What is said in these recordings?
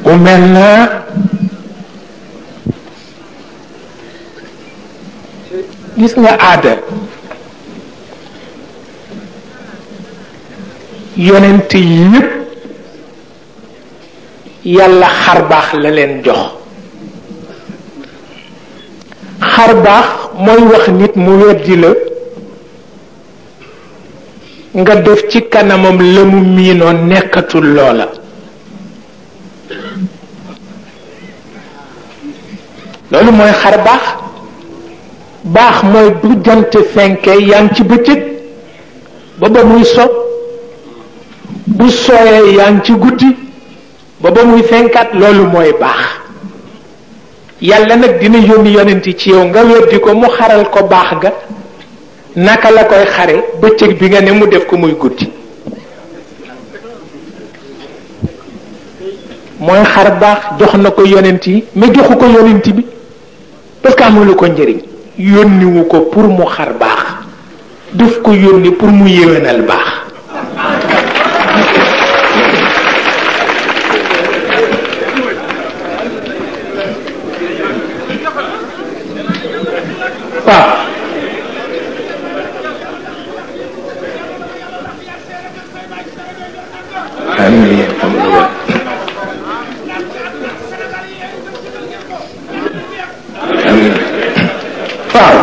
mu mel na gis nga aada yonent yépp yàlla xarbaax la leen jox xarbaax mooy wax nit mu weddi la nga def ci kanamam la mu miinoon nekkatul loola loolu mooy xarbaax baax mooy bu jant fenkee yaa ngi ci bëccëg ba ba muy so bu sooyee yaa ngi ci guddi ba ba muy fenkaat loolu mooy baax yàlla nag dina yónni yonent ci yow nga weddi ko mu xaral ko baax ga naka la koy xare bëccëg bi nga ne mu def ko muy guddi mooy xar baax jox na ko yonent yi mais joxu ko yonent bi parce que amulu ko njëriñ yónniwu ko pour mu xar baax daf ko yónni pour mu yéwénal baax waaw amiin waaw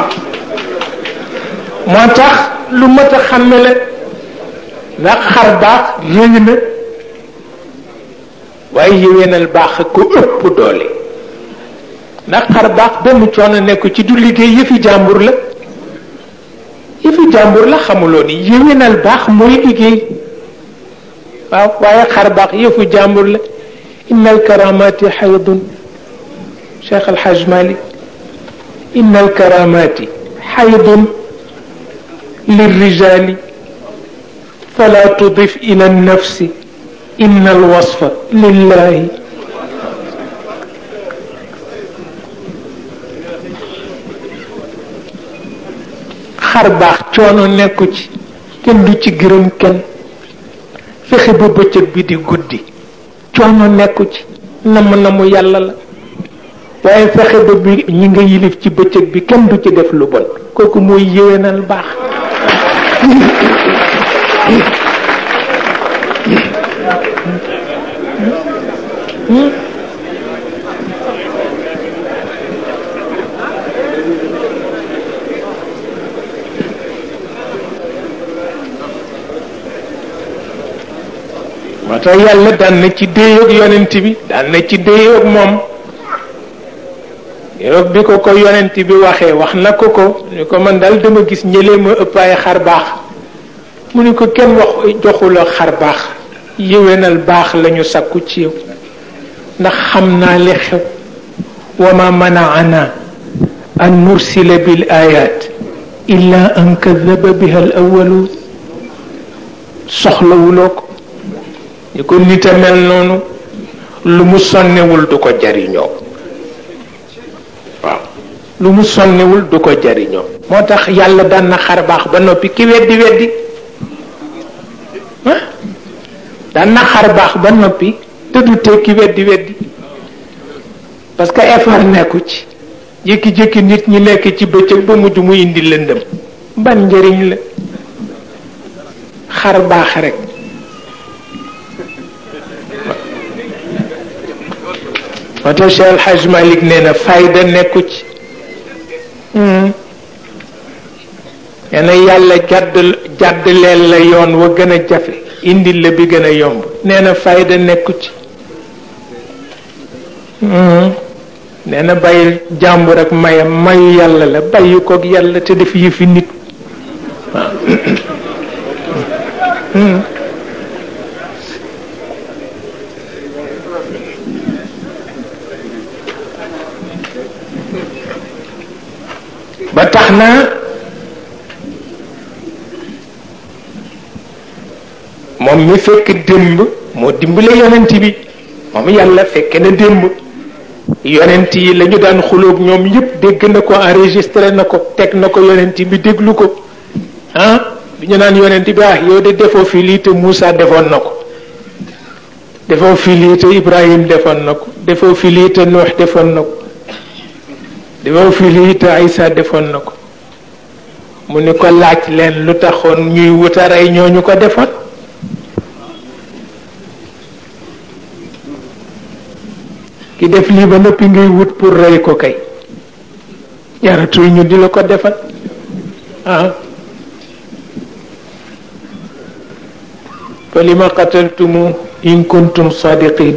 moo tax lu mat a xàmme la ndax xar baax yéegi na waaye yéwénal baax ko ëpp doole ndax xar baax benn coono nekk ci du liggéey yëfi jàmbur la yëfi jàmbur la xamuloo ni yéwénal baax mooy liggéey waaw waaye xar baax yëfu jàmbur la innal karamati xaydun Cheikh Al Hadj Malick innal karamati xaydun lirrijali fala tudif ila nafsi inna alwasfa lillahi xar baax coono nekku ci kenn du ci gërëm kenn fexe ba bëccëg bi di guddi coono nekku ci namu yàlla la waaye fexe ba bi ñi nga yilif ci bëccëg bi kenn du ci def lu bon kooku mooy yéwénal baax moo tax yàlla daan na ci déeyoog yonent bi daan na ci déeyoog moom yow bi ko yonent bi waxee wax na ko ni ko man daal dama gis ñëlee ma ëpp ay xar baax mu ni ko kenn wax joxula xar baax yéwénal baax lañu sakku ci yow ndax xam naa li xew wa ma manaana an nursila bil ayat illa an kadaba biha al awwalun soxlawuloo ko ni ko nit a mel noonu lu mu sonnewul du ko jariñoo waaw lu mu sonnewul du ko jariñoo moo tax yàlla daan na xar baax ba noppi ki weddi daan na xar baax ba noppi te du tee ki weddi parce que effort nekku ci jékki-jékki nit ñi nekk ci bëccëg ba mujj mu indi lëndëm ban njëriñ la xar baax rek moo tax Cheikh El Hadj Malick nee na fayda nekku ci nee na yàlla jàdd leel la yoon wa gën a jafe indil la bi gën a yomb nee na fayda nekku ci nee na bàyyi jàmbur ak mayam mayu yàlla la bàyyi koog yàlla te def yëfi nit waaw ba tax na moom mi fekk démb moo dimbale yonent bi moom yàlla fekke na démb yonent yi la ñu daan xulóog ñoom yépp dégg na ko enregistré na ko teg na ko yonent bi déglu ko bi ñu naan yonent bi yow de defoo fi lii te Moussa defoon na ko defoo fi lii te Ibrahim defoon na ko defoo fi lii te Nuux defoon na ko defoo fi lii te Isa defoon na ko mu ni ko laaj leen lu taxoon ñuy wuta rey ñooñu ko defoon ki def lii ba noppi ngay wut pour rey ko kay jaratul ñu di la ko defal ah fa lima qataltumu in kuntum sadiqin